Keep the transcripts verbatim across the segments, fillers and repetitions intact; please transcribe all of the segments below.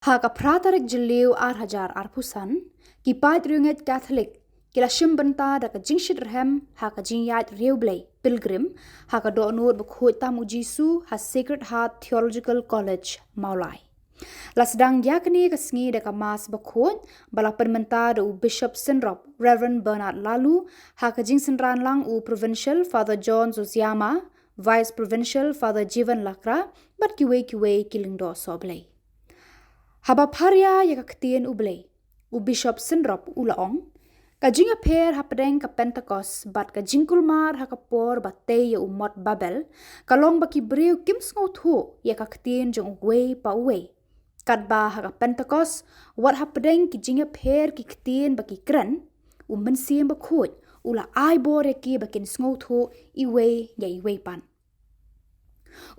Ha ka phra tarik Jylliew ar hajar arphew san, ki paid riewngeit Katholik ki la shim bynta da ka jingshit rhem ha ka jingïaid riewblei pilgrim ha ka dohnud bakhuid tam u Jisu ha Sacred Heart Theological College, Mawlai. La sdang ïa kane ka sngi da ka Mass bakhuid ba la pynmynta da u Bishop Synrop, Reverend Bernard Laloo, ha ka jingsynran lang u Provincial Father John Zosiama, Vice Provincial Father Jivan Lakra, bad kiwei kiwei ki lyngdoh sohblei. Haba pharia ïa ka ktien U Blei, u Bishop Synrop u la ong, ka jingïapher hapdeng ka Pentekost bad ka jingkulmar ha ka por ba tei ïa u mot Babel ka long ba ki briew kim sngewthuh ïa ka ktien jong uwei pa uwei. Katba ha ka Pentekost, wat hapdeng ki jingïapher ki ktien ba ki kren, u Mynsiem Bakhuid u la ai bor ïa ki ba kin sngewthuh iwei ïa iwei pat.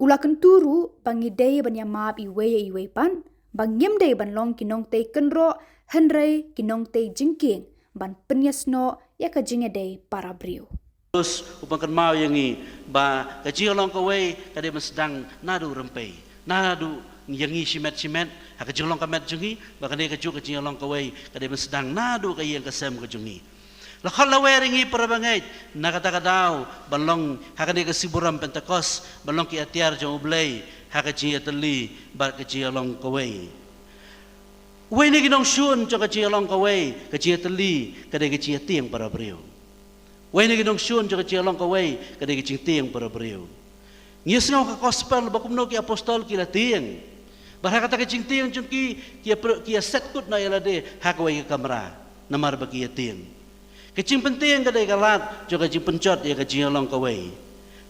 U la kyntu ruh ba ngi dei ban ïamap iwei ïa iwei pat, ba ngim dei ban long ki nongtei kynroh, hynrei ki nongtei jingkieng ban pynïasnoh ïa ka jingïadei para briew. Paulus u pynkynmaw ïa ngi ba ka jingïalong kawei ka dei ban sdang naduh rympei, naduh ïa ngi shimet shimet ha ka jinglong ka met jong ngi, ba kane kajuh ka jingïalong kawei ka dei ban sdang naduh ka ïing ka sem ka jong ngi. La khot la wer ïa ngi para bangeit na kata ka daw ban long ha kane ka sngi burom Pentekost, ban long ki atiar jong U Blei ha ka jingïatylli bad ka jingïalong kawei. Uwei na ki nongshun jong ka jingïalong kawei, ka jingïatylli, ka dei ka jingïatieng para briew. Uwei na ki nongshun jong ka jingïalong kawei ka dei ka jingtieng para briew. Ngi sngew ka gospel ba kumno ki apostol ki la tieng. Bad ha kata ka jingtieng jong ki, ki ïa pr-, ki ïa set kut noh ïa lade ha kawei ka kamra namar ba ki ïa tieng. Ka jingpyntieng ka dei ka lad jong ka jingpynjot ïa ka jingïalong kawei.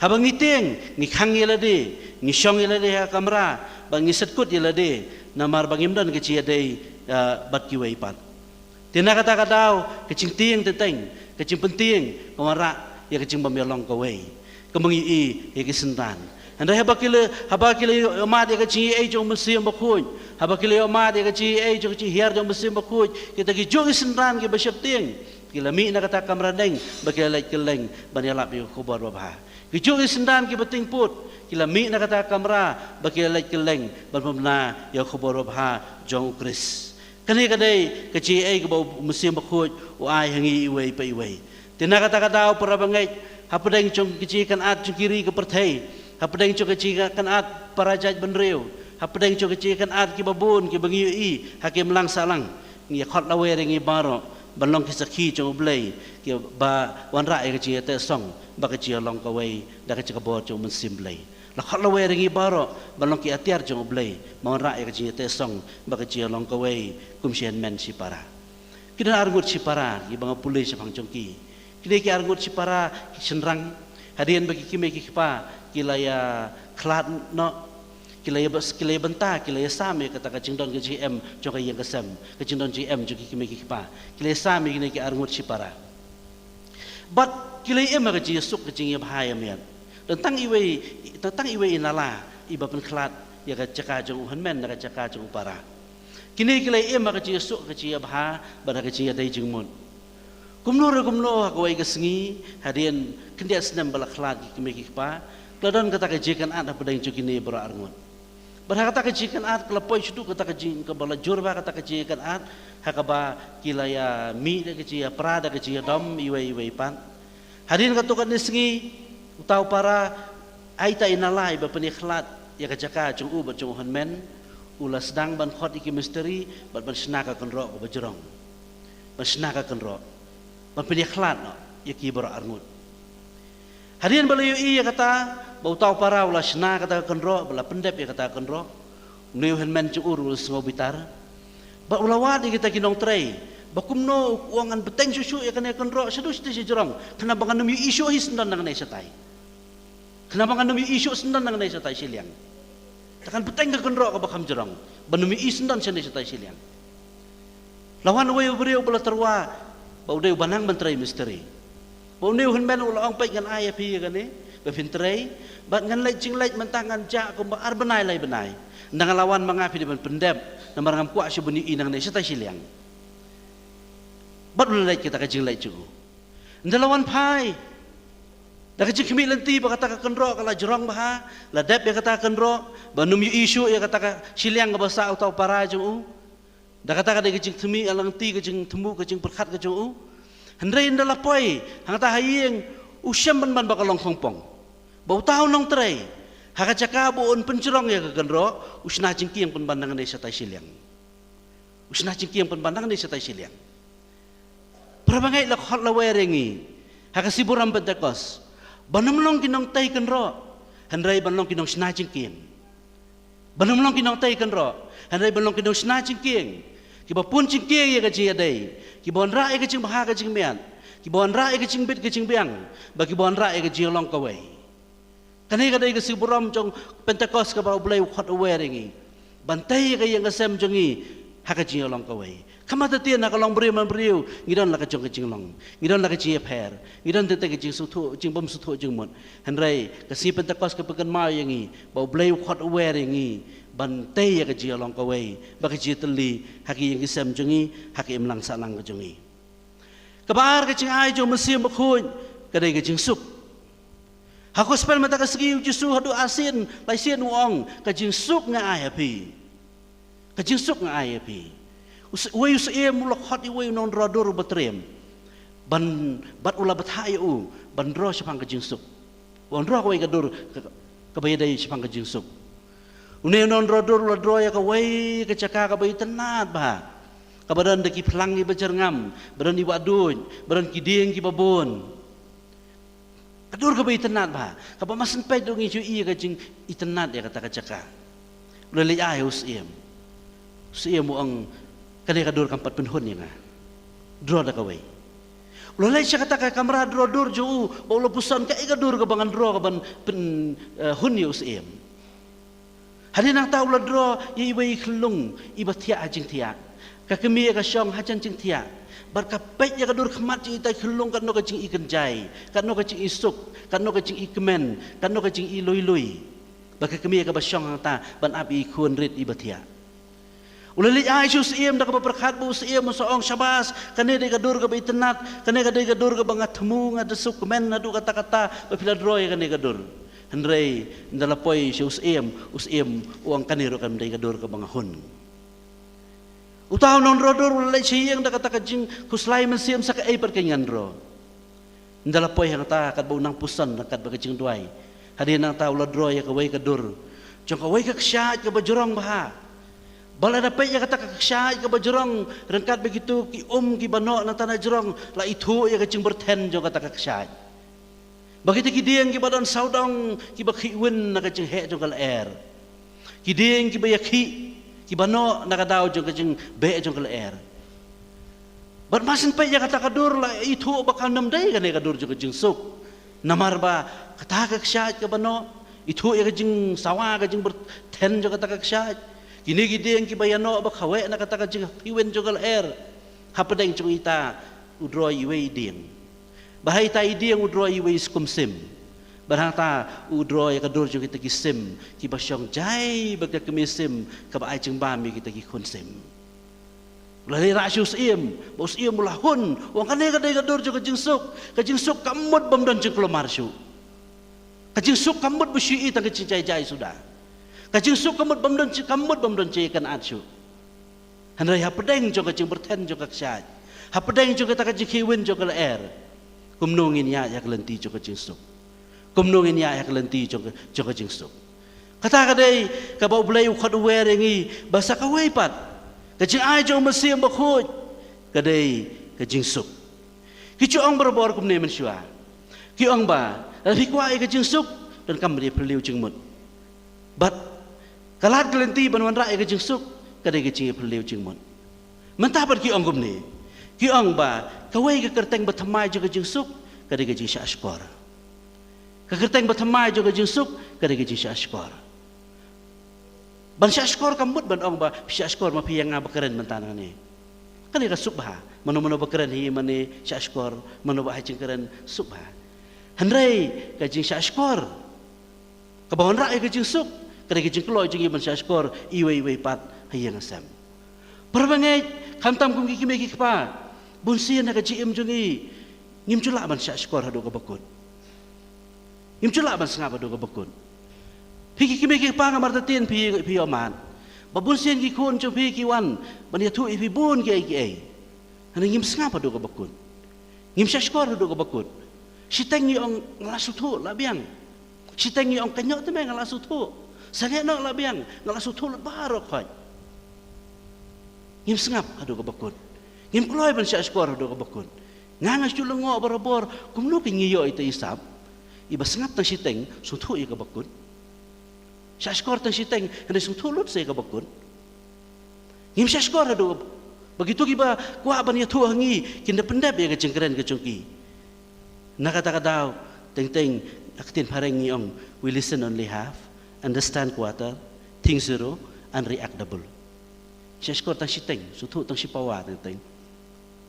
Haba ngi tieng, ngi khang ïa lade, ngi shong ïa lade ha ka kamra, bad ngi set kut ïa lade namar ba ngim don ka jingïadei, ah, bad kiwei pat. Te na kata ka daw, ka jingtieng teng teng, ka jingpyntieng ka wanrah ïa ka jingbym ïalong kawei. Kumba ngi ïohi ïa ki synran. Hynrei haba ki la, haba ki la ïohmad ïa ka jingaiei jong u Mynsiem Bakhuid, haba ki la ïohmad ïa ka jingaiei jong ka jinghiar jong u Mynsiem Bakhuid, kita kijuh ki synran kiba sheptieng ki la mih na kata ka kamra deng ba ki la leit kylleng ban ïalap ïa ka khubor babha. Kijuh ki synran kiba tieng pud ki la mih na kata ka kamra ba ki la leit kylleng ban pynbna ïa ka khubor babha jong u Khrist. Kane ka dei ka jingaiei kaba u Mynsiem Bakhuid u ai ha ngi iwei pa iwei. Te na kata ka daw para bangeit, hapdeng jong ka jingïakynad jong ki ri ka pyrthei, hapdeng jong ka jingïakynad para jaitbynriew, hapdeng jong ka jingïakynad kiba bun kiba ngi ïohi ha ki imlang sahlang, ngi ïa khot la wer ïa ngi baroh ban long ki sakhi jong U Blei, kiba wanrah ïa ka jingïateh song bad ka jingïalong kawei da ka jaka bor jong u Mynsiem Blei. La khot la wer ïa ngi baroh ban long ki atiar jong U Blei, ba wanrah ïa ka jingïateh song bad ka jingïalong kawei kum shi hynmen shi para. Ki don arngut shi para kiba nga pule shaphang jong ki. Ki dei ki arngut shi para ki shynrang, hadien ba ki kmie ki kpa ki la ïa khlad noh, ki la ïa bas-, ki la ïa bynta, ki la ïa sam ïa kata ka jingdon ka jingem jong ka ïing ka sem, ka jingdon jingem jong ki kmie ki kpa. Ki la ïa sam ïa kine ki arngut shi para. Bad ki la im ha ka jingïasuk ka jingïabha ïamiat. Don tang iwei, don tang iwei i nala iba pynkhlad ïa ka jaka jong u hynmen na ka jaka jong u para. Kine ki la im ha ka jingïasuk ka jingïabha bad ha ka jingïadei jingmut. Kumno re kumno ha kawei ka sngi, hadien khyndiat snem ba la khlad ki kmie ki kpa, ka la don kata ka jingïakynad hapdeng jong kine baroh arngut. Bad ha kata ka jingïakynad ka la poi shaduh kata ka jing, kaba la jur bha kata ka jingïakynad, ha kaba ki la ïa mih da ka jingïapra da ka jingïadom iwei iwei pat. Hadien katto katne sngi, uta u para, ai ta i nala iba pynïakhlad ïa ka jaka jong u bad jong u hynmen, u la sdang ban khot ïa ki mistri bad ban shna ka kynroh kaba jrong. Ban shna ka kynroh, ban pynïakhlad noh ïa ki baroh arngut. Hadien ba la ïohi ïa kata, ba uta u para u la shna kata ka kynroh, ba la pyndep ïa kata ka kynroh, une u hynmen jong u ruh u la sngew bitar. Bad u la wad ïa kita ki nongtrei ba kumno u ong, ngan bteng shuh shuh ïa kane ka kynroh shaduh shatai shajrong, khnang ba ngan ym ïohi shuh hi syndon nangne shatai. Khnang ba ngan ym ïohi shuh syndon nangne shatai shiliang. Te ngan bteng ka kynroh kaba kham jrong ban ym ïohi syndon shane shatai shiliang. La wan uwei u briew ba la tyrwa ba u dei uba nang ban trei mistri. Ba une u hynmen u la ong, peit, ngan ai ïa phi ïa kane ba phin trei, bad ngan leit jingleit mynta, ngan jah kumba ar bnai lai bnai. Ynda nga la wan ma nga phi dei ban pyndep, namar ngam kwah shuh ban ïohi nangne shatai shiliang. Bad u la leit kita ka jingleit jong u. Ynda la wan phai, Da ka jingkhmih lynti ba kata ka kynroh ka la jrong bha, la dep ïa kata ka kynroh, ba nym ïohi shuh ïa kata ka shiliang kaba sah uta u para jong u. Da kata ka dei ka jingkhmih lynti, ka jingthmu, ka jingpyrkhat ka jong u. Hynrei ynda la poi hangta ha ïing, u shem ban ban ba ka long khongpong. Ba uta u nongtrei, ha ka jaka ba un pynjrong ïa ka kynroh, u shna jingkieng pynban nangne shatai shiliang. U shna jingkieng pynban nangne shatai shiliang. Para bangeit, la khot la wer ïa ngi ha ka sngi burom Pentekost, ban nym long ki nongtei kynroh, hynrei ban long ki nongshna jingkieng. Ban nym long ki nongtei kynroh, hynrei ban long ki nongshna jingkieng. Kiba pun jingkieng ïa ka jingïadei, kiba wanrah ïa ka jingbha ka jingmiat, kiba wanrah ïa ka jingbit ka jingbiang, bad kiba wanrah ïa ka jingïalong kawei. Kane ka dei ka sngi burom jong Pentekost kaba U Blei u khot u wer ïa ngi, ban tei ïa ka ïing ka sem jong ngi ha ka jingïalong kawei. Kham bha te tien ha ka long briew man briew, ngi don la ka jong ka jinglong, ngi don la ka jingïapher, ngi don te te ka jingsngewthuh, jingbymsngewthuh jingmut. Hynrei ka sngi Pentekost ka pynkynmaw ïa ngi ba U Blei u khot u wer ïa ngi ban tei ïa ka jingïalong kawei, ba ka jingïatylli ha ka ïing ka sem jong ngi, ha ka imlang sahlang ka jong ngi. Kaba ar, ka jingai jong u Mynsiem Bakhuid ka dei ka jingsuk. Ha gospel mynta ka sngi, u Jisu haduh arsien laisien u ong, "Ka jingsuk nga ai ha phi. Ka jingsuk nga ai ha phi." U s-, uwei u syiem u la khot ïa uwei u nongdro dur uba triem, ban, bad u la bthah ïa u ban dro shaphang ka jingsuk. U ong, "Dro kawei ka dur ka, kaba ïadei shaphang ka jingsuk." Une u nongdro dur u la dro ïa kawei ka jaka kaba itynnad bha, kaba don da ki phlang kiba jyrngam, ba don i wahduid, ba don ki dieng kiba bun. Ka dur kaba itynnad bha, kaba mar syn peit ruh ngi ju ïohi ka jingitynnad ïa kata ka jaka. U la leit ai ha u syiem. U syiem u ong, "Kane ka dur kam pat pynhun ïa nga. Dro da kawei." U la leit sha kata ka kamra dro dur jong u, ba u la pyrshang kaei ka dur kaba ngan dro kaban pyn, eh, hun ïa u syiem. Hadien nangta u la dro ïa iwei i khyllung iba thiah ha jingthiah. Ka kmie ka shong hajan jingthiah, bad ka peit ïa ka dur khmat jong ita i khyllung katno ka jingi kynjai, katno ka jingi suk, katno ka jingi kmen, katno ka jingi lui lui. Bad ka kmie kaba shong hangta ban ap ïa i khun rit iba thiah. U la leit ai sha u syiem da kaba pyrkhat ba u syiem un sa ong, "Shabas, kane dei ka dur kaba itynnad, kane ka dei ka dur kaba nga thmu, nga da suk kmen haduh katta katta ba phi la dro ïa kane ka dur." Hynrei ynda la poi sha u syiem, u syiem u ong, "Kane ruh kam dei ka dur kaba nga hun." Uta u nongdro dur u la leit sha ïing da kata ka jingkhuslai mynsiem, "Sa kaei pat kein ngan dro?" Ynda la poi hangta katba u nang puson, katba ka jingduwai, hadien nangta u la dro ïa kawei ka dur jong kawei ka kshaid kaba jrong bha. Ba lada peit ïa kata ka kshaid kaba jrong, ryngkat bad kito ki um kiba noh na tana jrong, la ithuh ïa ka jingbyrthen jong kata ka kshaid. Ba kita ki dieng kiba don sawdong kiba khih win na ka jingheh jong ka lyer, ki dieng kiba ïakhih kiba noh na ka daw jong ka jingbeh jong ka lyer. Bad mar syn peit ïa kata ka dur, la ithuh ba kan ym dei kane ka dur jong ka jingsuk. Namar ba kata ka kshaid kaba noh, ithuh ïa ka jingsawa, ka jingbyrthen jong kata ka kshaid. Kine ki dieng kiba ïanoh ba khawoh na kata ka jingkhih win jong ka lyer. Hapdeng jong ita u dro ïa iwei i dieng. Bad ha ita i dieng u dro ïa iwei i skum sim. Bad hangta u dro ïa ka dur jong kita ki sim kiba shong jai bad ka kmie sim kaba ai jingbam ïa kita ki khun sim. U la leit rah sha u syiem, bad u syiem u la hun, u ong, "Kane ka dei ka dur jong ka jingsuk, ka jingsuk kam mut bym don jingkulmar shuh. Ka jingsuk kam mut ba shu ïohi tang ka jingjai jai suda. Ka jingsuk kam mut bym don jing, kam mut bym don jingïakynad shuh." Hynrei hapdeng jong ka jingbyrthen jong ka kshaid, hapdeng jong kata ka jingkhih win jong ka lyer, kumno ngin ïaid ha ka lynti jong ka jingsuk? Kumno ngin ïaid ha ka lynti jong ka, jong ka jingsuk? Kata ka dei kaba U Blei u khot u wer ïa ngi, ba sa kawei pat, ka jingai jong u Mynsiem Bakhuid ka dei ka jingsuk. Ki ju ong barabor kumne mynshuwa. Ki ong ba lada phi kwah ïa ka jingsuk, donkam ban ïa phylliew jingmut. Bad ka lad ka lynti ban wanrah ïa ka jingsuk ka dei ka jingïaphylliew jingmut. Mynta pat ki ong kumne, ki ong ba kawei ka kyrteng bathymmai jong ka jingsuk ka dei ka jingshahshkor. Ka kyrteng bathymmai jong ka jingsuk ka dei ka jingshahshkor. Ban shahshkor kam mut ban ong ba phi shahshkor ma phi ïa nga ba kren mynta nangne. Kane ka suk bha. Mano mano ba kren hi mane shahshkor, mano ba ai jingkren suk bha. Hynrei ka jingshahshkor kaba wanrah ïa ka jingsuk ka dei ka jingkloi jong ngi ban shahshkor iwei iwei pat ha ïing ha sem. Para bangeit, khamtam kum ki kmie ki kpa, bunsien ha ka jingim jong ngi ngim ju lah ban shahshkor haduh kaba kut. Ngim ju lah ban sngap haduh kaba kut. Phi ki kmie ki kpa, nga martatien phi, phi ïohmad ba bun sien ki khun jong phi ki wan ban ïathuh ïa phi bun kiei kiei. Hynrei ngim sngap haduh kaba kut. Ngim shahshkor haduh kaba kut. Shiteng ngi ong nga la sngewthuh la biang. Shiteng ngi ong kynnoh te me nga la sngewthuh. Sangeh noh la biang, nga la sngewthuh lut baroh khoit. Ngim sngap haduh kaba kut. Ngim kloi ban shahshkor haduh kaba kut. Nga nga shu lyngngoh barabor, kumno kein ngi ïoh ïa ita i sap iba sngap tang shiteng, sngewthuh ïa kaba kut. Shahshkor tang shiteng, hynrei sngewthuh lut sa ïa kaba kut. Ngim shahshkor haduh ba kito kiba kwah ban ïathuh ha ngi kin da pyndep ïa ka jingkren ka jong ki. Na kata ka daw, teng teng ha ka ktien phareng ngi ong, we listen only half, understand quarter, think zero, and react double. Shahshkor tang shiteng, sngewthuh tang shipawa teng teng.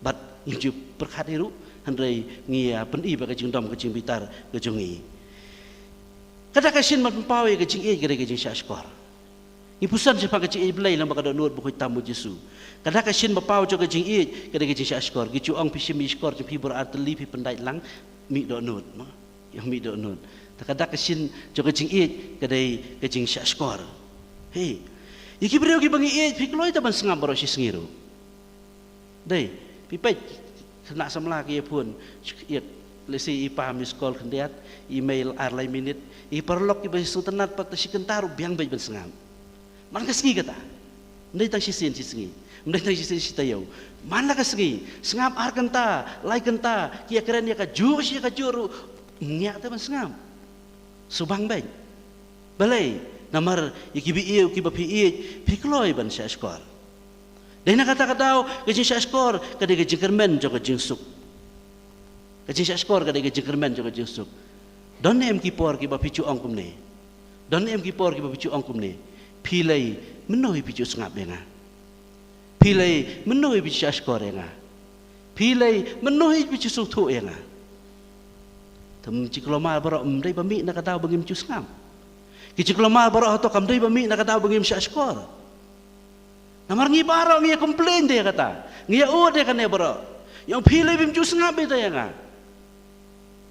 Bad ngi ju pyrkhat hi ruh, hynrei ngi ïa pyni ba ka jingdom ka jingbitar ka jong ngi. Ka dak ka shin ban pynpaw ïa ka jingïeit ka dei ka jingshahshkor. Ngi pyrshang shaphang ka jingïeit Blei lyngba ka dohnud bakhuid tam u Jisu. Ka dak ka shin ba paw jong ka jingïeit ka dei ka jingshahshkor. Ki ju ong phi shim ïa i shkor jong phi baroh artylli phi pyndait lang, mih dohnud, mo. Ïa mih dohnud. Te ka dak ka shin jong ka jingïeit ka dei ka jingshahshkor. Hei. Ïa ki briew kiba ngi ïeit phi kloi te ban sngap baroh shi sngi ruh. Dei, phi peit, khynnah samla ki ïa phone, ïa, let's say, i pa miss call khyndiat, email ar lai minit, i paralok kiba sngewtynnat pat shi kynta ruh biang beit ban sngap. Man ka sngi kata. Ym dei tang shisien shi sngi. Ym dei tang shisien shi taïew. Man la ka sngi, sngap ar kynta, lai kynta, ki ïa kren ïa kajuh shi ïa kajuh ruh, ym ngiah te ban sngap. Sngewbang beit. Balei, namar ïa kiba ïeit, kiba phi ïeit, phi kloi ban shahshkor. Dei na kata ka daw, ka jingshahshkor ka dei ka jingkyrmen jong ka jingsuk. Ka jingshahshkor ka dei ka jingkyrmen jong ka jingsuk. Don ne em ki por kiba phi ju ong kumne? Don ne em ki por kiba phi ju ong kumne? Phi lei, mynno hi phi ju sngap ïa nga? Phi lei, mynno hi phi ju shahshkor ïa nga? Phi lei, mynno hi phi ju sngewthuh ïa nga? Te ki jingkulmar baroh ym dei ba mih na ka daw ba ngim ju sngap. Ki jingkulmar baroh hato kam dei ba mih na ka daw ba ngim shahshkor. Namar ngi baroh ngi ïa complain te ïa kata. Ngi ïa ud ïa kane baroh. Ïa ong phi lei bym ju sngap ïa ita ïa nga.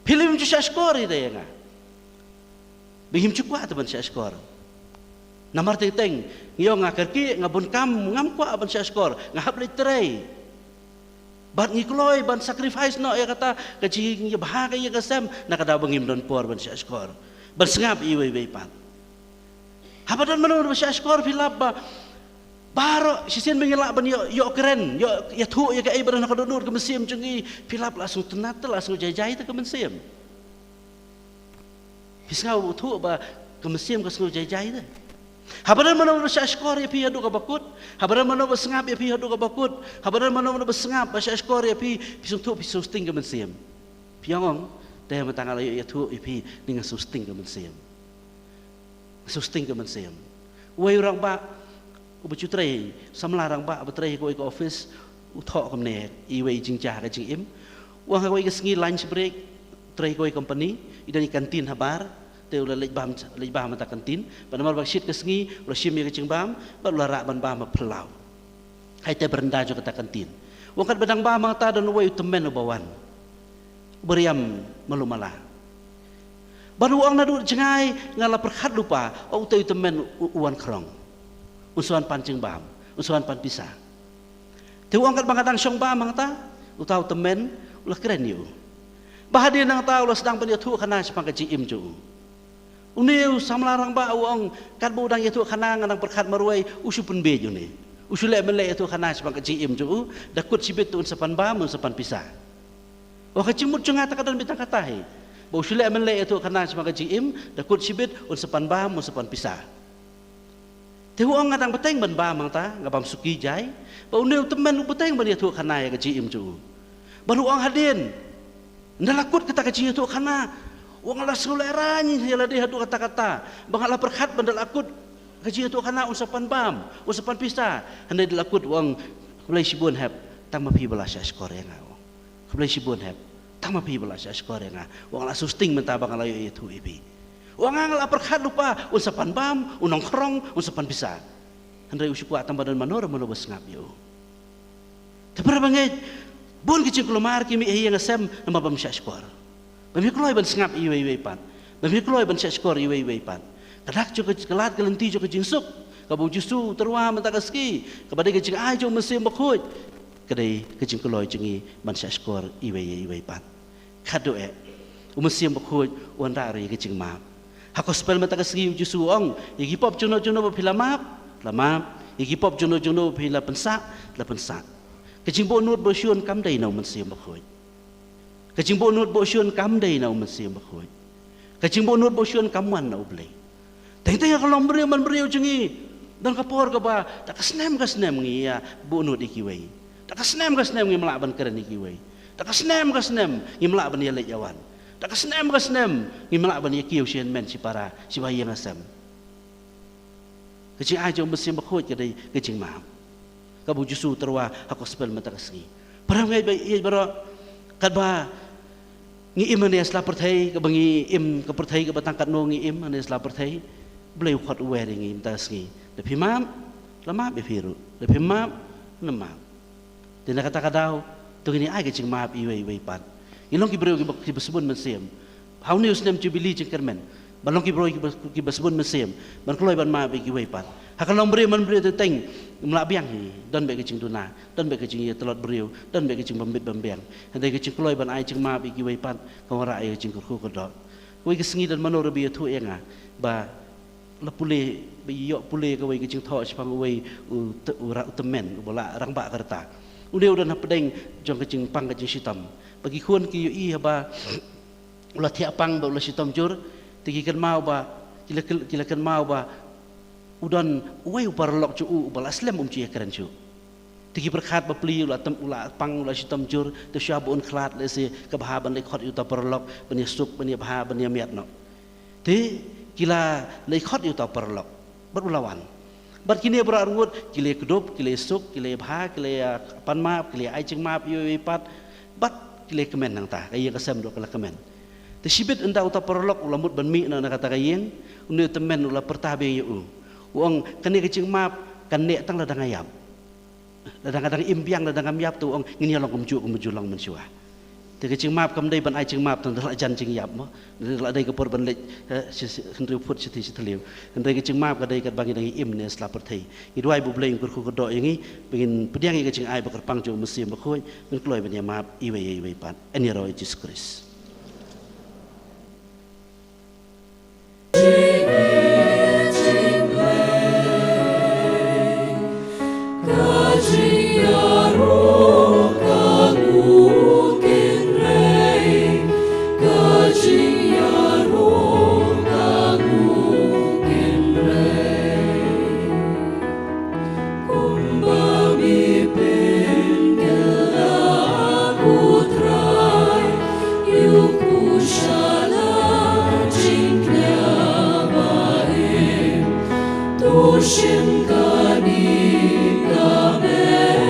Phi lei bym ju shahshkor ïa ita ïa nga. Ba ngim ju kwah te ban shahshkor. Namar teng teng ngi ong nga kyrkieh, nga bun kam, ngam kwah ban shahshkor, nga hap leit trei. Bad ngi kloi ban sacrifice noh ïa kata ka jingïabha ka ïing ka sem na ka daw ba ngim don por ban shahshkor, ban sngap ïa iwei iwei pat. Haba don mano ba shahshkor phi lap ba baroh shisien ba ngi lah ban ïoh, ïoh kren, ïoh ïathuh ïa kaei ba don ha ka dohnud ka mynsiem jong ngi, phi lap la sngewtynnat te la sngew jai jai te ka mynsiem. Phi sngew thuh ba ka mynsiem ka sngew jai jai te. Haba don mano ba shahshkor ïa phi haduh kaba kut, haba don mano ba sngap ïa phi haduh kaba kut, haba don mano ba sngap ba shahshkor ïa phi, phi sngewthuh phi sngewsting ka mynsiem. Phi ong ong, te mynta nga la ïoh ïathuh ïa phi, ne nga sngewsting ka mynsiem. Sngewsting ka mynsiem. Uwei u rangbah uba ju trei, samla rangbah ba trei ha kawei ka office, u thoh kumne ïa iwei i jingjia ka jingim. U ong ha kawei ka sngi lunch break, trei ha kawei ka company, i don i canteen habar, te u la leit bam, leit bam ha kata ka canteen. Bad namar ba shit ka sngi u la shim ïa ka jingbam bad u la rah ban bam ha phyllaw. Ha ita i baranda jong kata ka canteen. U ong katba dang bam hangta don uwei u tymmen uba wan, uba riam malu mala. Bad u ong naduh jngai nga la pyrkhat lypa, o uta u tymmen u, u wan khrong. Un sa wan pan jingbam, un sa wan pan pisa. Te u ong katba nga dang shong bam hangta, uta u tymmen u la kren ïa u. Ba hadien nangta u la sdang ban ïathuh khana shaphang ka jingim jong u. Une u samla rangbah u ong katba u dang ïathuh khana nga dang pyrkhat marwei, u shu pynbiej une. U shu leh mynleh ïathuh khana shaphang ka jingim jong u, da kut shibit un sa pan bam, un sa pan pisa. Ïa ka jingmut jong nga te ka don beit tang kata hi. Ba u shu leh mynleh ïathuh khana shaphang ka jingim, da kut shibit un sa pan bam, un sa pan pisa. Te u ong nga dang bteng ban bam hangta, nga bam suki jai. Ba une u tymmen u bteng ban ïathuh khana ïa ka jingim jong u. Bad u ong hadien, ynda la kut kata ka jingïathuh khana, u ong nga la sngewlehraiñ ïa lade haduh katta katta. Ba nga la pyrkhat ba ynda la kut ka jingïathuh khana un sa pan bam, un sa pan pisa. Hynrei da la kut u ong, khublei shibun hep, tang ma phi ba la shahshkor ïa nga. Khublei shibun hep, tang ma phi ba la shahshkor ïa nga. U ong nga la sngewsting mynta ba nga la ïoh ïathuh ïa phi. U ong nga la pyrkhat lypa, un sa pan bam, un ong khrong, un sa pan pisa. Hynrei u shu kwah tang ba don mano re mano ba sngap ïa u. Te para bangeit, bun ki jingkulmar ki mih ha ïing ha sem namar bym shahshkor. Bym kloi ban sngap ïa iwei iwei pat. Ba me kloi ban shahshkor iwei iwei pat. Ka dak jong ka, ka lad ka lynti jong ka jingsuk kaba u Jisu u tyrwa mynta ka sngi, kaba dei ka jingai jong u Mynsiem Bakhuid, ka dei ka jingkloi jong ngi ban shahshkor iwei ïa iwei pat. Khatduh eh, u Mynsiem Bakhuid u wanrah ruh ïa ka jingmap. Ha gospel mynta ka sngi u Jisu u ong, ïa ki pop jongno jongno ba phi la map, la map. Ïa ki pop jongno jongno ba phi la pynsah, la pynsah. Ka jingbuhnud buhshun kam dei na u Mynsiem Bakhuid. Ka jingbuhnud buhshun kam dei na u Mynsiem Bakhuid. Ka jingbuhnud buhshun kam wan na U Blei. Teng teng ha ka longbriew manbriew jong ngi, don ka por kaba da ka snem ka snem ngi ïa buhnud ïa kiwei. Da ka snem ka snem ngim lah ban kren ïa kiwei. Da ka snem ka snem ngim lah ban ïaleit ïawan. Da ka snem ka snem ngim lah ban ïakiew shi hynmen shi para, shi ba ïing ha sem. Ka jingai jong u Mynsiem Bakhuid ka dei ka jingmap, kaba u Jisu u tyrwa ha gospel mynta ka sngi. Para ngeit ba ïeit baroh, katba ngi im hangne ha sla pyrthei, kaba ngi im, ka pyrthei kaba tang katno ngi im hangne ha sla pyrthei, U Blei u khot u wer ïa ngi mynta ka sngi. Lada phi map, la map ïa phi ruh. Lada phim map, ym map. Te na kata ka daw, to ngin ïa ai ka jingmap iwei iwei pat. Ngi long ki briew kiba, kiba sbun mynsiem. Ha une u snem Jubili jingkyrmen, ban long ki briew kiba, kiba sbun mynsiem, ban kloi ban map ïa kiwei pat. Ha ka longbriew manbriew teng teng, ngim lah biang hi, don beit ka jingduna, don beit ka jingïatlot briew, don beit ka jingbym bit bym biang. Hynrei ka jingkloi ban ai jingmap ïa kiwei pat ka wanrah ïa ka jingkyrkhu kyrdoh. Kawei ka sngi don mano ruh ba ïathuh ïa nga ba la pule, ba ïoh pule kawei ka jingthoh shaphang uwei u t-, u ra-, u tymmen uba la rangbah ka rta. Une u don hapdeng jong ka jingpang ka jingshitom. Ba ki khun ki ïohi haba u la thiah pang bad u la shitom jur, te ki kynmaw ba, ki la kyl-, ki la kynmaw ba u don uwei u paralok jong u uba la slem, um ju ïakren shuh. Te ki pyrkhat ba pli u la tym, u la pang, u la shitom jur, te shuwa ba un khlad lehse ka bha ban leit khot ïa uta u paralok ban ïasuk, ban ïabha, ban ïamiat noh. Te ki la leit khot ïa uta u paralok bad u la wan. Bad kine baroh arngut ki la kdup, ki la suk, ki la bha, ki la, ah, pan map, ki la ai jingmap ïa uwei pat. Bad ki la kmen, nangta ka ïing ka sem ruh ka la kmen. Te shibit ynda uta u paralok u la mut ban mih na, na kata ka ïing, une u tymmen u la pyrta biang ïa u. U ong, kane ka jingmap kan neh tang lada nga ïap. Lada nga dang im biang, lada ngam ïap, te u ong, ngin ïa long kumjuh kumba ju long mynshuwa. Te ka jingmap kam dei ban ai jingmap tang da la jan jingïap mo. Da la dei ka por ban leit, eh, shi, shi, hynriew phut shi, shi thliew. Hynrei ka jingmap ka dei katba ngi dang im ne sla pyrthei. Ngi duwai ba U Blei un kyrkhu kyrdoh ïa ngi ba ngin pdiang ïa ka jingai ba kyrpang jong u Mynsiem Bakhuid, ngin kloi ban ïamap iwei ïa iwei pat. Yn ïaroh ïa Jisu Khrist. Kumba mi pynkylla ha U Trai, ïa u shala jingkñia ba im, to shim kane ka bynta.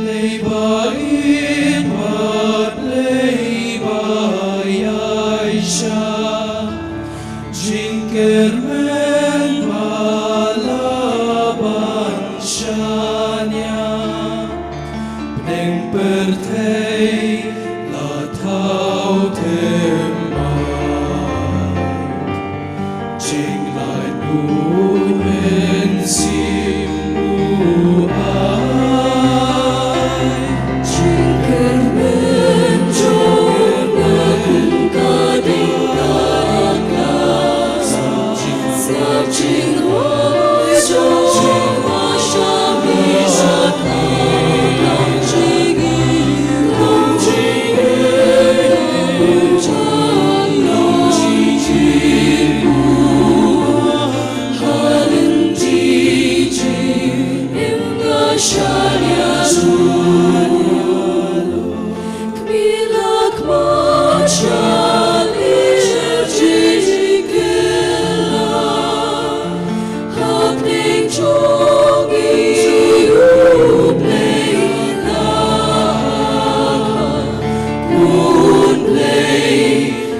Lei ba ïeit bad lei ba ïaishah, jingkyrmen ba la ban shaniah, pdeng pyrthei la thaw thymmai. Jinglait U Mynsiem U ai, jingkyrmen jong U na kum ka dieng ka tla, sa jingshai jong U shong ha shami sa ka jingim, jong jingim, jong jingim.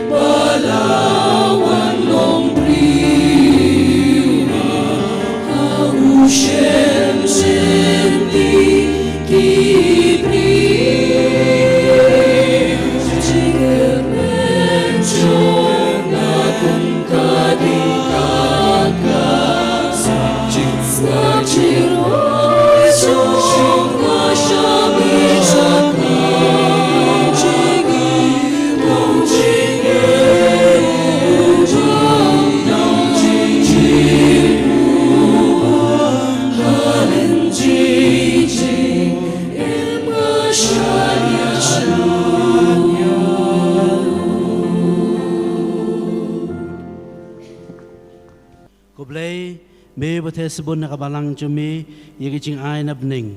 Ba la wan long briew ha u shem shen ki briew. Jingkyrmen jong U na kum ka dieng ka tla, sa jingshai jong U shong ha shami sa ka jingim. Khublei, me ba theh sbun na ka balang jong me, ïa ka jingai na bneng.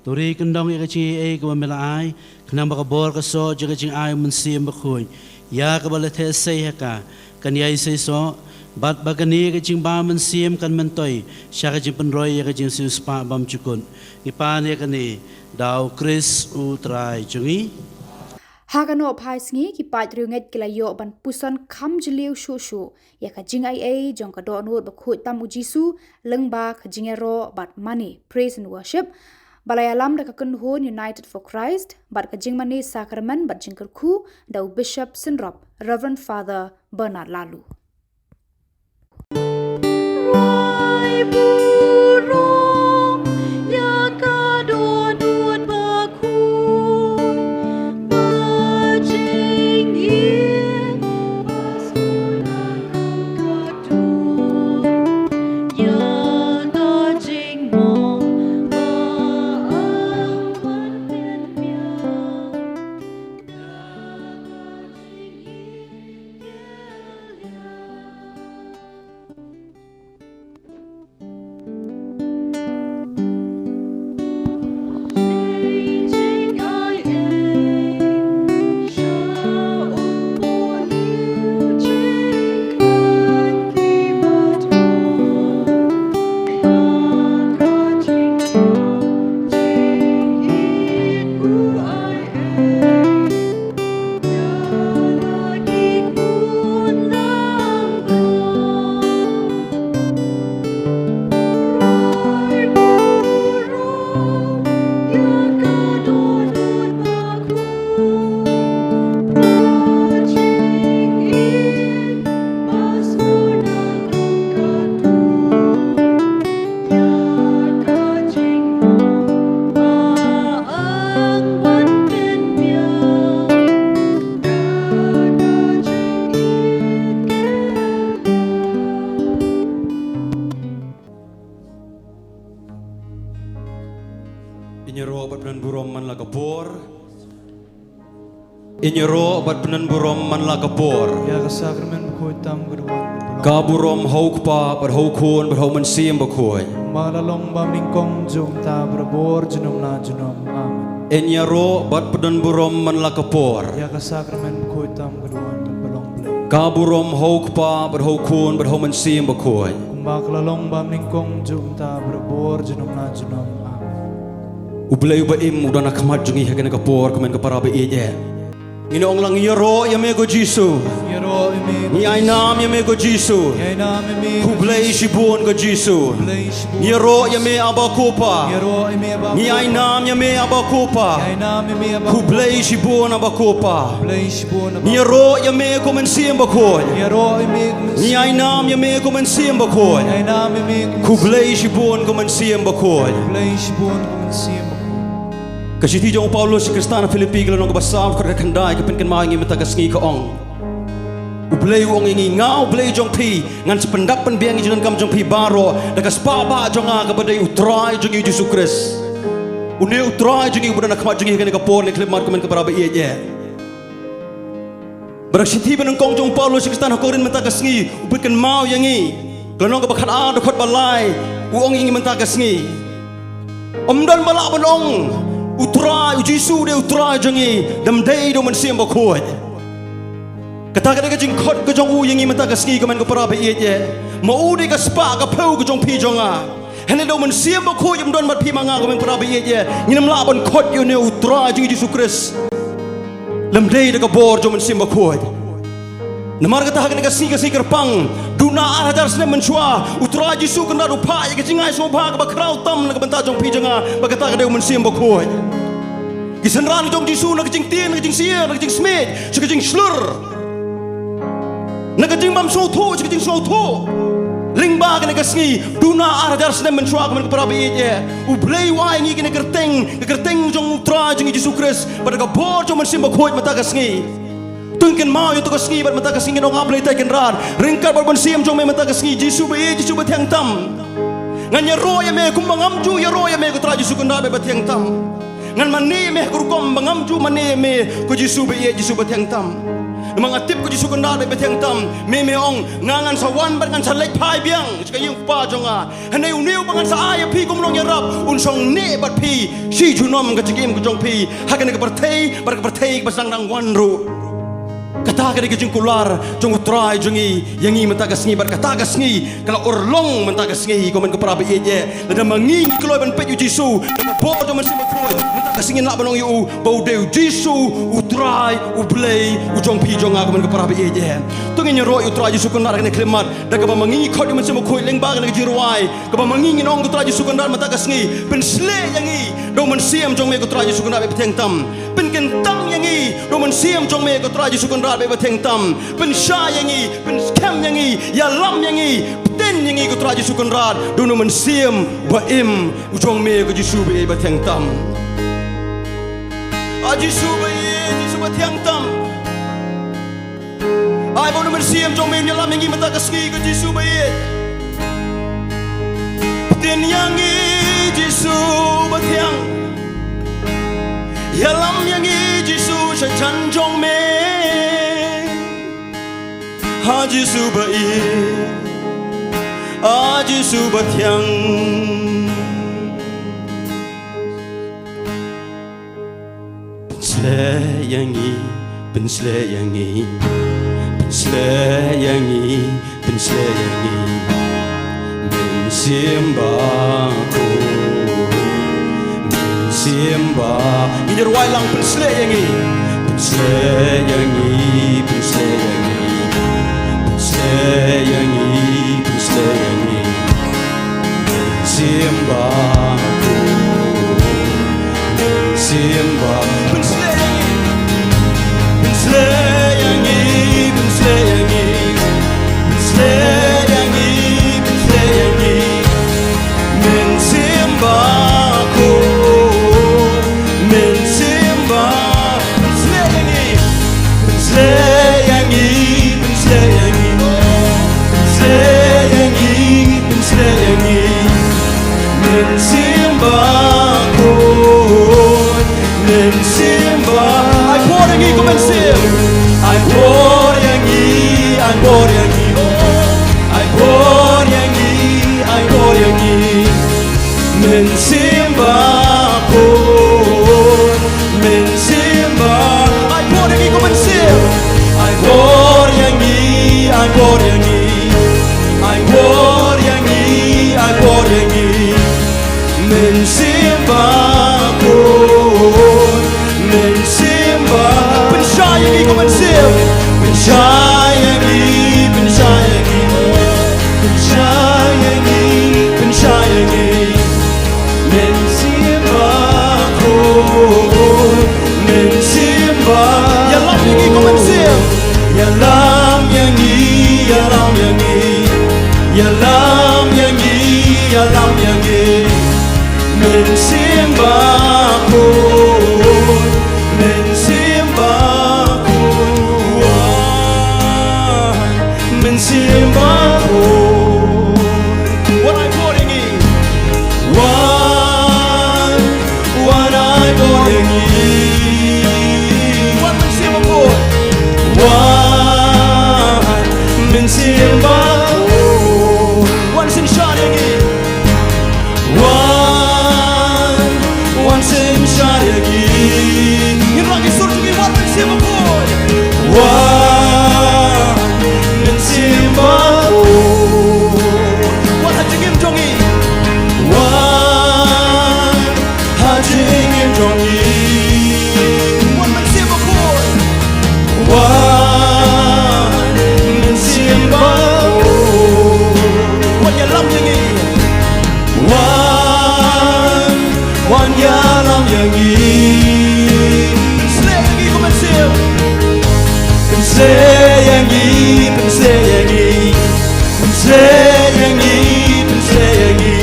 To ri kyndong ïa ka jingaiei kaba me la ai, khnang ba ka bor ka soh jong ka jingai U Mynsiem Bakhuid, ïa kaba la theh sei ha ka, kan ïai sei soh, bad ba kane ka jingbam mynsiem kan myntoi sha ka jingpynroi ïa ka jingsiewspah bymjukut. Ngi pan ïa kane da U Khrist U Trai jong ngi. Ha ka nohphai sngi ki paid riewngeit ki la ïoh ban puson kham jylliew shuh shuh ïa ka jingaiei jong ka dohnud bakhuid tam U Jisu lyngba ka jingïaroh bad mane, praise and worship, ba la ïalam da ka kynhun United for Christ bad ka jingmane sakramen bad jingkyrkhu da u Bishop Synrop, Reverend Father Bernard Laloo. Ngin ïaroh bad pynburom man la ka por. Ngin ïaroh bad pynburom man la ka por. Ïa ka sakramen bakhuid tam ka dei wan. Ka burom ha U Kpa bad ha U Khun bad ha U Mynsiem Bakhuid. Ba la long ba nyngkong jong ta barabor junom la junom. Amen. Ngin ïaroh bad pynburom man la ka por. Ïa ka sakramen bakhuid tam ka dei wan ba long Blei. Ka burom ha U Kpa bad ha U Khun bad ha U Mynsiem Bakhuid. Ba ka la long bad nyngkong, mynta bad ha ka por junom la junom. Amen. U Blei uba im u don ha khmat jong ngi ha kane ka por, ko hynmen ko para ba ïeit eh. Ngin ong lang, ïaroh ïa me ko Jisu. Ïaroh ïa me ko Jisu. Ngi ai nam ïa me ko Jisu. Ngi ai nam ïa me ko Jisu. Khublei shibun ko Jisu. Khublei shibun. Ïaroh ïa me Aba ko Pa. Ïaroh ïa me Aba ko Pa. Ngi ai nam ïa me Aba ko Pa. Ngi ai nam ïa me Aba ko Pa. Khublei shibun Aba ko Pa. Khublei shibun Aba ko Pa. Ïaroh ïa me ko Mynsiem Bakhuid. Ïaroh ïa me ko Mynsiem. Ngi ai nam ïa me ko Mynsiem Bakhuid. Ngi ai nam ïa me ko Mynsiem. Khublei shibun ko Mynsiem Bakhuid. Khublei shibun ko Mynsiem Bakhuid. Ka shithi jong u Paulus sha ki Khristan ha Philippi ka lynnong kaba saw, dkhot kaba khyndai ka pynkynmaw ïa ngi mynta ka sngi, ka ong: U Blei u ong ïa ngi, nga U Blei jong phi, ngan sa pyndap pynbiang ïa ki jingdonkam jong phi baroh da ka spah bah jong nga kaba dei U Trai jong ngi U Jisu Khrist. Une U Trai jong ngi uba don ha khmat jong ngi ha kane ka por, ne khyllipmat, ko hynmen ko para ba ïeit eh. Bad ka shithi banyngkong jong u Paulus sha ki Khristan ha Korinth mynta ka sngi u pynkynmaw ïa ngi, ka lynnong kaba khatar, dkhot ba lai, u ong ïa ngi mynta ka sngi: Ym don ba lah ban ong U Trai, U Jisu u dei U Trai jong ngi, da ym dei da u Mynsiem Bakhuid. Kata ka dei ka jingkhot ka jong u ïa ngi mynta ka sngi, ko hynmen ko para ba ïeit eh. Ma u dei ka spah ka phew ka jong phi jong nga. Hynrei da u Mynsiem Bakhuid um don bad phi ma nga, ko hynmen para ba ïeit eh, ngin ym lah ban khot ïa une U Trai jong ngi Jisu Khrist lymda dei da ka bor jong u Mynsiem Bakhuid. Namar kata ha kane ka sngi, ka sngi kyrpang, duna ar hajar snem mynshuwa, U Trai Jisu Kynrad u phah ïa ka jingai sngewbha kaba khraw tam na ka bynta jong phi jong nga, bad kata ka dei u Mynsiem Bakhuid. Ki synran jong u Jisu, na ka jingtieng, na ka jingsyier, na ka jingsmiej, sha ka jingshlur, na ka jingbymsngewthuh sha ka jingsngewthuh. Lyngba kane ka sngi, duna ar hajar snem mynshuwa, ko hynmen ko para ba ïeit eh, U Blei u ai ïa ngi kane ka kyrteng, ka kyrteng jong U Trai jong ngi Jisu Khrist, bad da ka bor jong u Mynsiem Bakhuid mynta ka sngi. To ngin kynmaw ïa kato ka sngi bad mynta ka sngi ngin ong: A Blei Trai Kynrad, ryngkat bad u Mynsiem jong me mynta ka sngi, Jisu ba ïeit, Jisu ba thiang tam, ngan ïaroh ïa me kumba ngam ju ïaroh ïa me, ko Trai Jisu Kynrad ba ïeit ba thiang tam. Ngan mane ïa me ha ka rukom ba ngam ju mane ïa me, ko Jisu ba ïeit, Jisu ba thiang tam. Namar nga tip, ko Jisu Kynrad ba ïeit ba thiang tam, me me ong, nga ngan sa wan bad ngan sa leit phai biang sha ka ïing u Kpa jong nga. Hynrei une uba ngan sa ai ïa phi kum u nongïarap, un shong neh bad phi shi junom ha ka jingim ka jong phi, ha kane ka pyrthei bad ka pyrthei kaba sdang dang wan ruh. Kata ka dei ka jingkular jong U Trai jong ngi ïa ngi mynta ka sngi, bad kata ka sngi ka la urlong mynta ka sngi, ko hynmen ko para ba ïeit eh. Lada ma ngi ngi kloi ban peit ïa u Jisu, ka bor jong u Mynsiem Bakhuid, mynta ka sngi ngin lah ban ong ïa u ba u dei u Jisu, U Trai, U Blei u jong phi jong nga, ko hynmen ko para ba ïeit eh. To ngin ïaroh ïa U Trai Jisu Kynrad ha kane ka khyllipmat da kaba ma ngi ngi khot ïa u Mynsiem Bakhuid lyngba kane ka jingrwai, kaba ma ngi ngin ong, ko Trai Jisu Kynrad mynta ka sngi, pynshlei ïa ngi da u Mynsiem jong me, ko Trai Jisu Kynrad ba ïeit ba thiang tam. Pynkyntang ïa ngi da u Mynsiem jong me, ko Trai Jisu Kynrad ba ïeit ba thiang tam. Pynshai ïa ngi, pynskhem ïa ngi, ïalam ïa ngi, pynbeit ïa ngi, ko Trai Jisu Kynrad, da une u Mynsiem ba im u jong me, ko Jisu ba ïeit ba thiang tam. A Jisu ba ïeit, Jisu ba thiang tam, ai ba une u Mynsiem jong me un ïalam ïa ngi mynta ka sngi, ko Jisu ba ïeit. Pynbeit ïa ngi, Jisu ba thiang. Ïalam ïa ngi, Jisu, sha jan jong me. A Jisu ba ïeit, a Jisu ba thiang. Pynshlei ïa ngi, pynshlei ïa ngi, pynshlei ïa ngi, pynshlei ïa ngi. Mynsiem Bakhuid, Mynsiem Ba-, ngin ïa rwai lang: Pynshlei ïa ngi, pynshlei ïa ngi, pynshlei ïa ngi, pynshlei ïa ngi, pynshlei ïa ngi. Mynsiem Bakhuid, Mynsiem Ba-, pynshlei ïa ngi, pynshlei ïa ngi, pynshlei ïa ngi, pynshlei ïa ngi, pynshlei ïa ngi. Mynsiem Bakhuid, Mynsiem Ba-, pynshlei ïa ngi, pynshlei ïa ngi, pynshlei ïa ngi, pynshlei ïa ngi, pynshlei ïa ngi. Mynsiem Bakhuid, Mynsiem Ba-, ai bor ïa ngi ko Mynsiem. Ai bor ïa ngi, ai bor ïa ngi, ai bor ïa ngi, ai bor ïa ngi. Mynsiem Bakhuid, Mynsiem Ba-, ai bor ïa ngi ko Mynsiem. Ai bor ïa ngi, ai bor ïa ngi, ai bor ïa Mynsiem Bakhuid, Mynsiem Bakhuid, Mynsiem Bakhuid. Wan ai bor ïa ngi. Wan, wan ai bor ïa ngi. Wan Mynsiem Bakhuid. Wan Mynsiem Bakhuid. Wan synshar ïa ngi. Wan, wan synshar ïa ngi. Ngin rah ki sur jong ngi, Wan Mynsiem Bakhuid. Wan Mynsiem Bakhuid. Wan ha jingim jong ngi. Wan ha jingim jong ngi. Wan Mynsiem Bakhuid. Wan Mynsiem Bakhuid. Wan ïalam ïa ngi. Wan, wan ïalam ïa ngi. Pynshlei ïa ngi ko Mynsiem. Pynshlei ïa ngi, pynshlei ïa ngi. Pynshlei ïa ngi, pynshlei ïa ngi.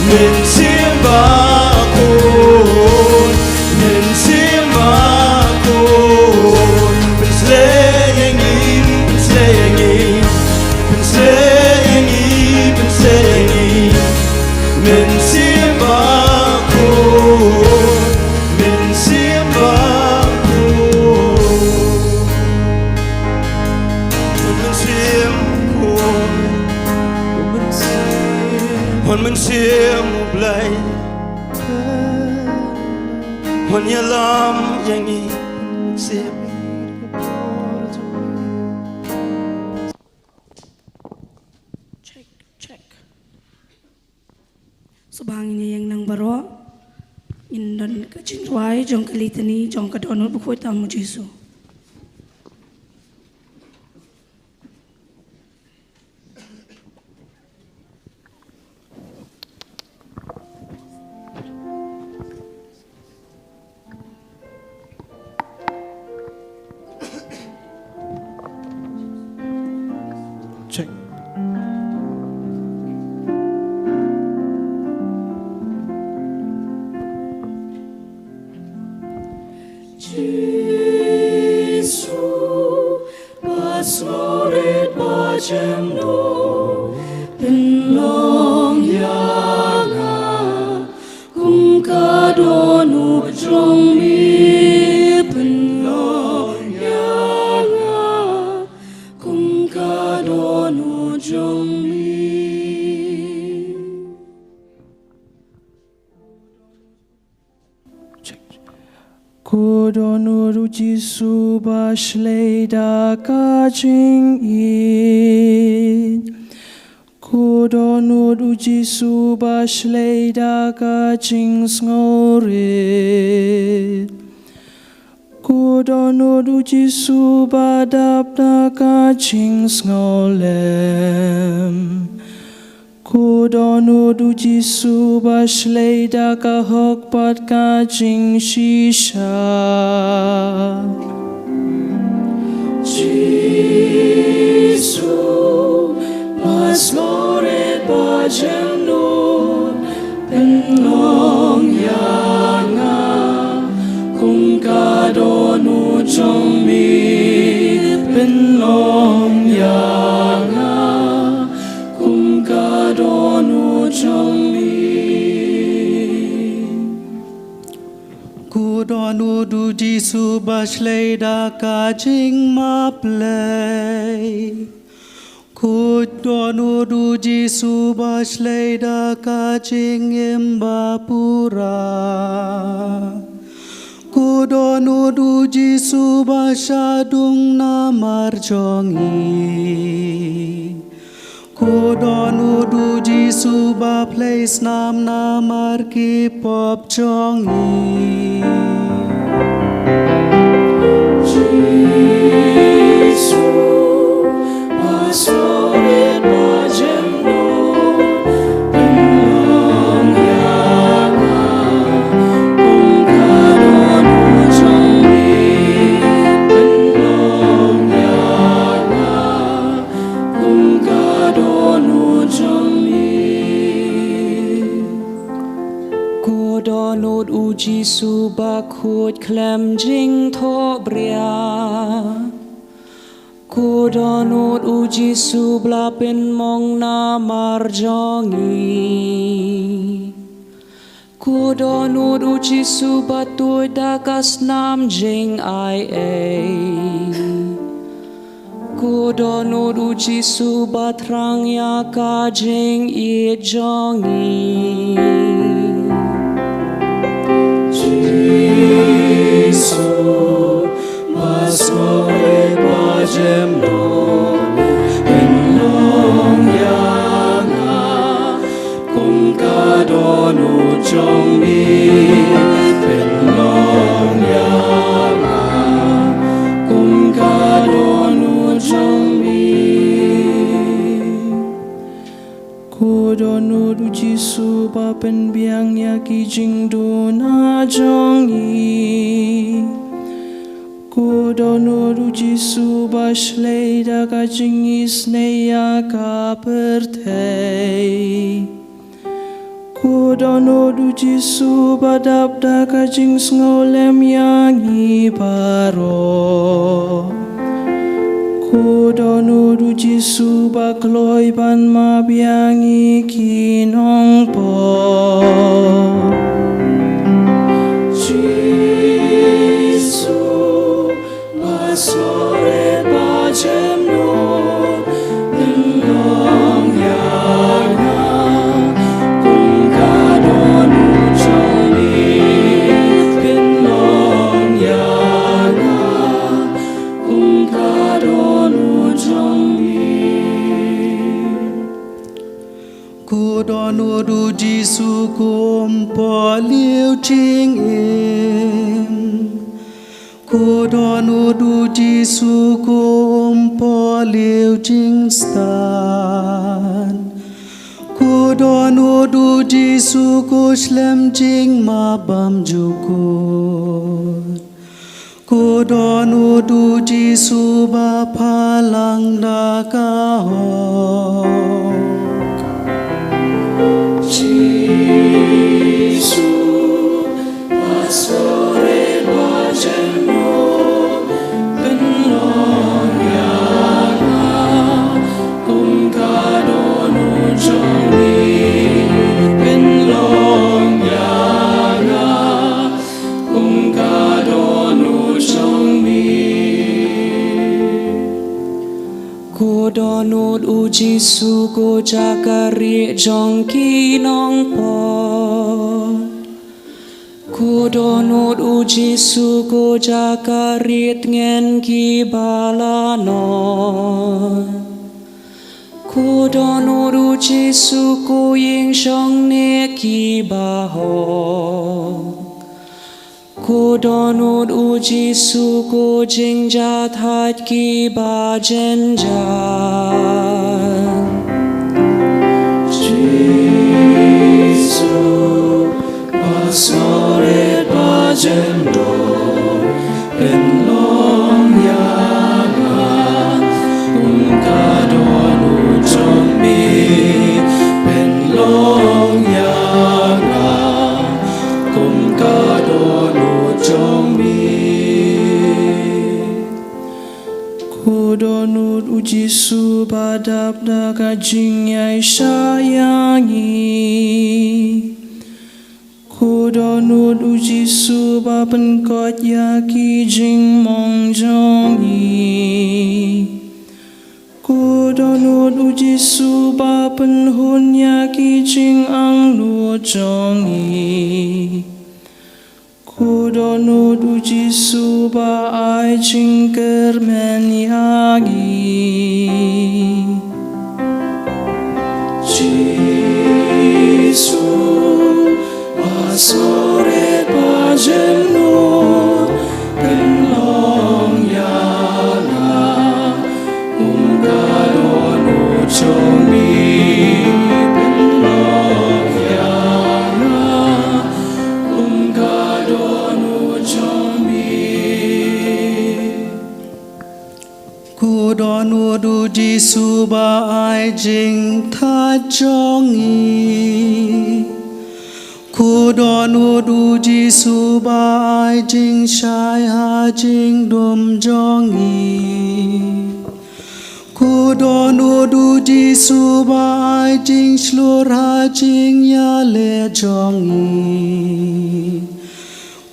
Mynsiem Bakhuid, Mynsiem Bakhuid. Pynshlei ïa ngi, pynshlei ïa ngi. Pynshlei ïa ngi, pynshlei ïa ngi. Mynsiem Bakhuid, Mynsiem Bakhuid. Wan Mynsiem Bakhuid. Wan Mynsiem U Blei. Wan ïalam ïa ngi. Mynsiem. Check, check. Sngewbha ngin ïeng nang baroh. Ngin don ka jingrwai jong ka Litany jong ka Dohnud Bakhuid tam U Jisu. Check. Jisu, ba sngewrit ba jemnud, pynlong ïa nga, kum ka dohnud jong me, pynlong ïa nga, kum ka dohnud jong me. Ko Dohnud U Jisu ba shlei da ka jingïeit. Ko Dohnud U Jisu ba shlei da ka jingsngewrit. Ko Dohnud U Jisu ba dap da ka jingsngewlem. Ko Dohnud U Jisu ba shlei da ka hok bad ka jingshisha. Jisu, ba sngewrit ba jemnud, pynlong ïa nga, kum ka dohnud jong me, pynlong ïa nga, kum ka dohnud jong me. Ko Dohnud U Jisu ba shlei da ka jingmap Blei. Ko Dohnud U Jisu ba shlei da ka jingim ba pura. Ko Dohnud U Jisu ba shah dung namar jong ngi. Ko Dohnud U Jisu ba plie snam namar ki pop jong ngi. Jisu, ba sngewrit ba jemnud, pynlong ïa nga, kum ka dohnud jong me, pynlong ïa nga, kum ka dohnud jong me. Dohnud u Jisu ba khuid khlem jingthohbria. Ko dohnud u Jisu ba la pynmong namar jong ngi. Ko dohnud u Jisu ba tuid da ka snam jingaiei. Ko dohnud u Jisu ba thrang ïa ka jingïeit jong ngi. Jisu, ba sngewrit ba jem noh, pynlong ïa nga kum ka dohnud jong mi, pynlong ïa nga kum ka dohnud jong mi. Ko dohnud u Jisu ba pynbiang ïa ki jingduna jong ngi. Ko dohnud u Jisu ba shlei da ka jingisynei ïa ka pyrthei. Ko dohnud u Jisu ba dap da ka jingsngewlem ïa ngi baroh. Ko dohnud u Jisu ba kloi ban map ïa ngi ki nongpop. Jisu, ba sngewrit ba jem noh, pynlong ïa nga kum ka dohnud jong mi, pynlong ïa nga kum ka dohnud jong mi. Ko dohnud u Jisu kum pohliew jingim. Ko dohnud u Jisu kum pohliew jingstad. Ko dohnud u Jisu ko slem jingmap bymjukut. Ko dohnud u Jisu ba phalang da ka hok. Jisu, ba sngewrit ba jem noh, pynlong ïa nga kum ka dohnud jong mi, pynlong ïa nga kum ka dohnud jong mi. Ko dohnud u Jisu ko jakarieh jong ki nongpop. Ko dohnud u Jisu ko jakarieh tngen ki ba la noh. Ko dohnud u Jisu ko ïing shong ne ki bahok. Ko dohnud u Jisu ko jingjahthait ki ba jynjar. Jisu, ba sngewrit ba jem noh, pynlong ïa nga kum ka dohnud jong mi, pynlong ïa nga kum ka dohnud jong mi. Ko dohnud u Jisu ba dap da ka jingïaishah ïa ngi. Ko dohnud u Jisu ba pynkoit ïa ki jingmong jong ngi. Ko dohnud u Jisu ba pynhun ïa ki jingangnud jong ngi. Ko dohnud u Jisu ba ai jingkyrmen ïa ngi. Jisu, ba sngewrit ba jem noh, pynlong ïa nga kum ka dohnud jong mi, pynlong ïa nga kum ka dohnud jong mi. Ko dohnud u Jisu ba ai jingthait jong ngi. Ko Ko dohnud u Jisu ba ai jingshai ha jingdum jong ngi. Ko dohnud u Jisu ba ai jingshlur ha jingïaleh jong ngi.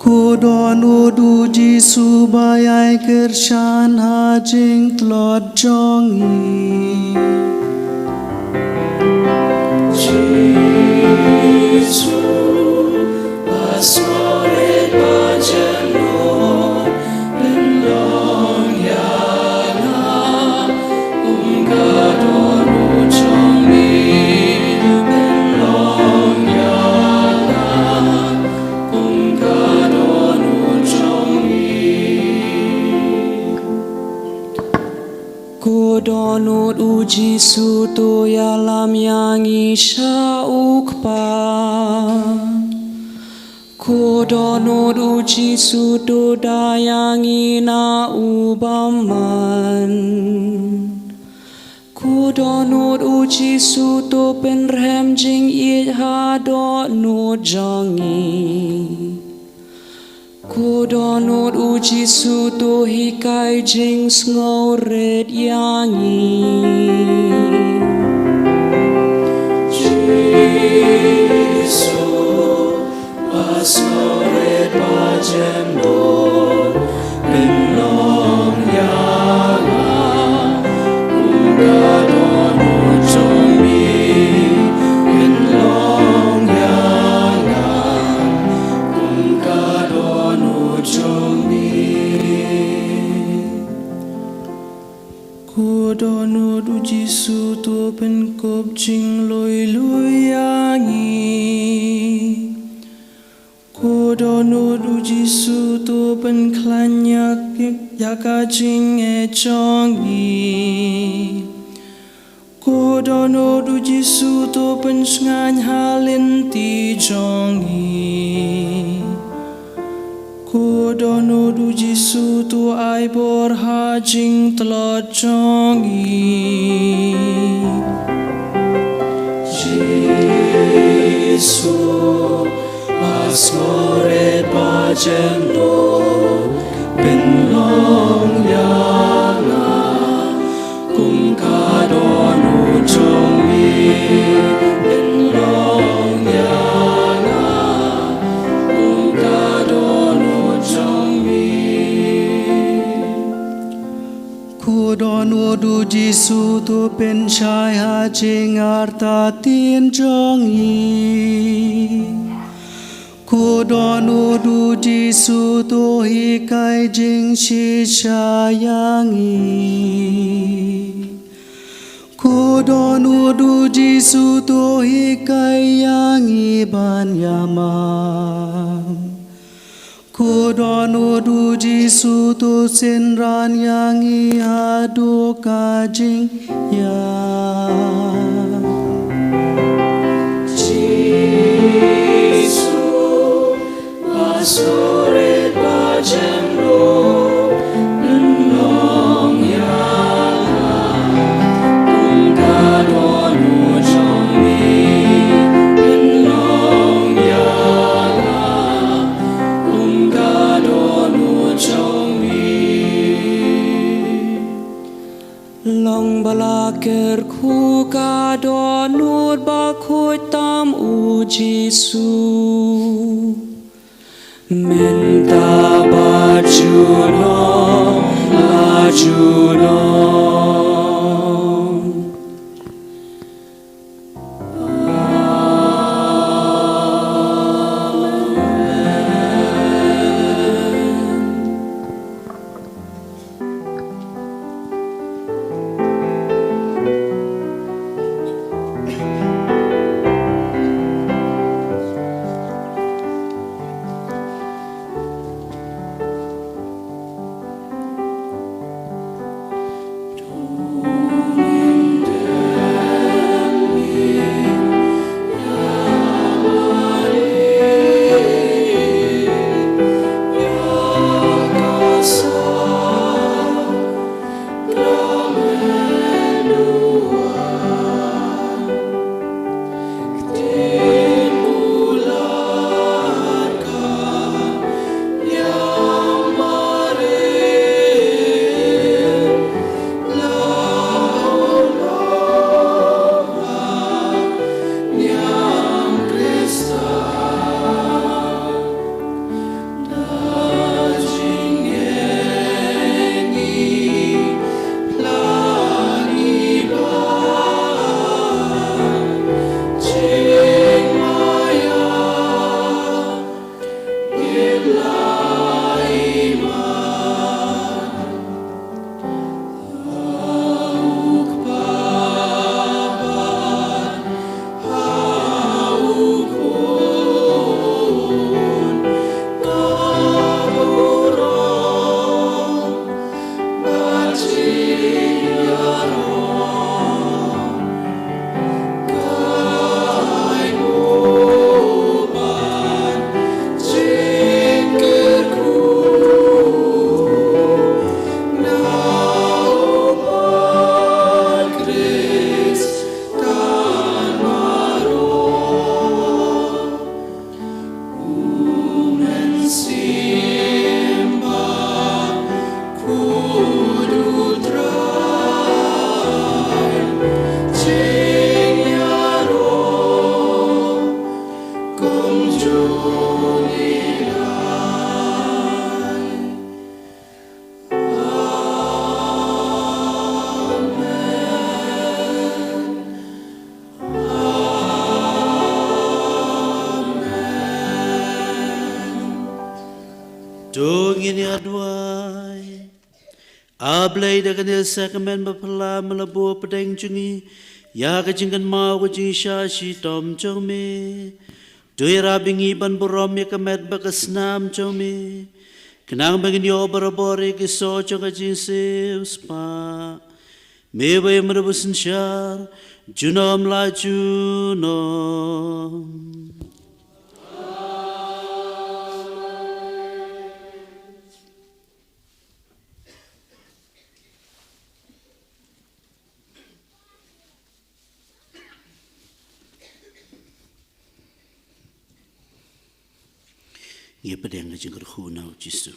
Ko dohnud u Jisu ba ïai kyrshan ha jingtlot jong ngi. Jisu, ba sngewrit ba jem nud, pynlong ïa nga, kum ka dohnud jong ngi, pynlong ïa nga, kum ka dohnud jong ngi. Ko dohnud u Jisu to ïalam ïa ngi sha u Kpa. Ko dohnud u Jisu to da ïa ngi na u bymman. Ko dohnud u Jisu to pynrhem jingïeit ha dohnud jong ngi. Ko dohnud u Jisu to hikai jingsngewrit ïa ngi. Jisu, ba sngewrit ba jem nud, pynlong ïa nga, kum ka dohnud jong ngi, pynlong ïa nga, kum ka dohnud jong ngi. Ko dohnud u Jisu to pynkup jinglui lui ïa ngi. Ko dohnud u Jisu to pynkhlaiñ ïa ka jingeh jong ngi. Ko dohnud u Jisu to pynshngaiñ ha lynti jong ngi. Ko dohnud u Jisu to ai bor ha jingtlot jong ngi. Jisu, ba sngewrit ba jem nud, pynlong ïa nga, kum ka dohnud jong ngi, pynlong ïa nga, kum ka dohnud jong ngi. Ko dohnud u Jisu to pynshai ha jingartatien jong ngi. Ko dohnud u Jisu to hikai jingshisha ïa ngi. Ko dohnud u Jisu to hikai ïa ngi ban ïamap. Ko dohnud u Jisu to synran ïa ngi haduh ka jingïap. Jisu, ba sngewrit ba jem nud, pynlong ïa nga, kum ka dohnud jong ngi, pynlong ïa nga, kum ka dohnud jong ngi. Long ba la kyrkhu ka dohnud bakhuid tam u Jisu. Mynta bad junom la junom. To ngin ïa duwai. A Blei, da kane ka sakramen ba phylla me la buh hapdeng jong ngi ïa ka jingkynmaw ka jingshisha shitom jong me. To ïarap ïa ngi ban burom ïa ka met bad ka snam jong me, khnang ba ngin ïoh barabor ïa ki soh jong ka jingsngewspah. Me ba ïa me da ba synshar junom la junom. Ngi pdiang ka jingkyrkhu na u Jisu.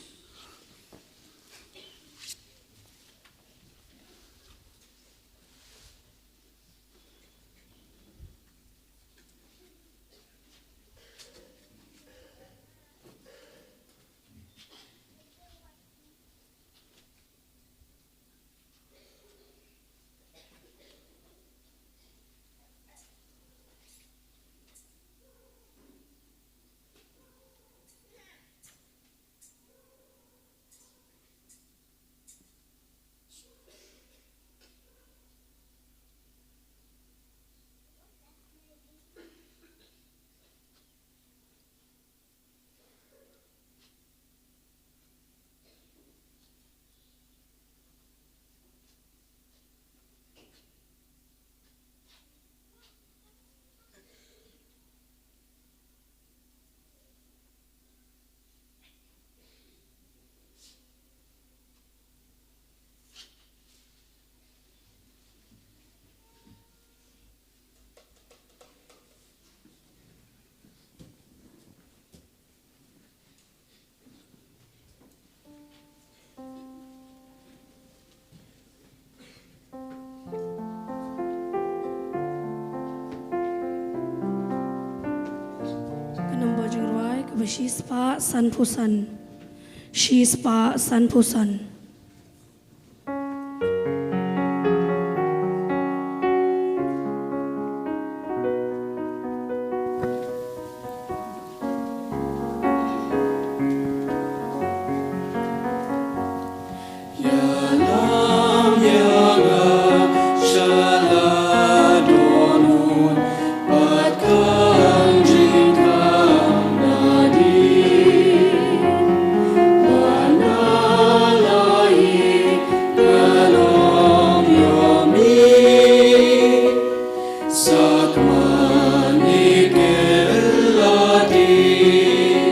Ka nombor jingrwai kaba shispah sanphew san. Shispah sanphew san. Ïalam ïa nga sha la dohnud bad khang jingkhang nadien. Ba na la ïeit ka long ïa me. Sa kmen ïa ka la dei.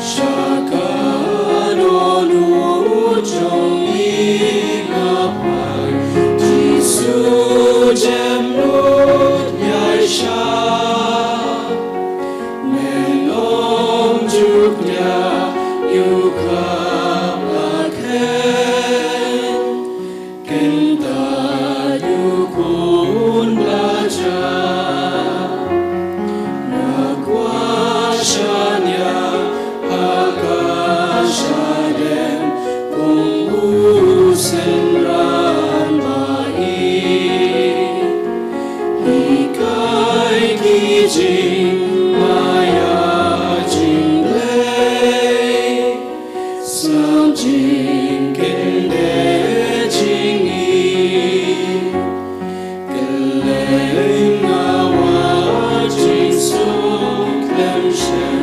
Sha ka dohnud jong me nga phai, Jisu jem lut ïa sha. Me long juk ïa u khap la khen. Kynta ïa u khun blai ja. Nga kwah shaniah ha ka shadem kum u synran ba ïeit. Hikai ki jingmaïa jingblei. Sa jingkynde jingïeit, kylleng nga wad jingsuk khlem shem.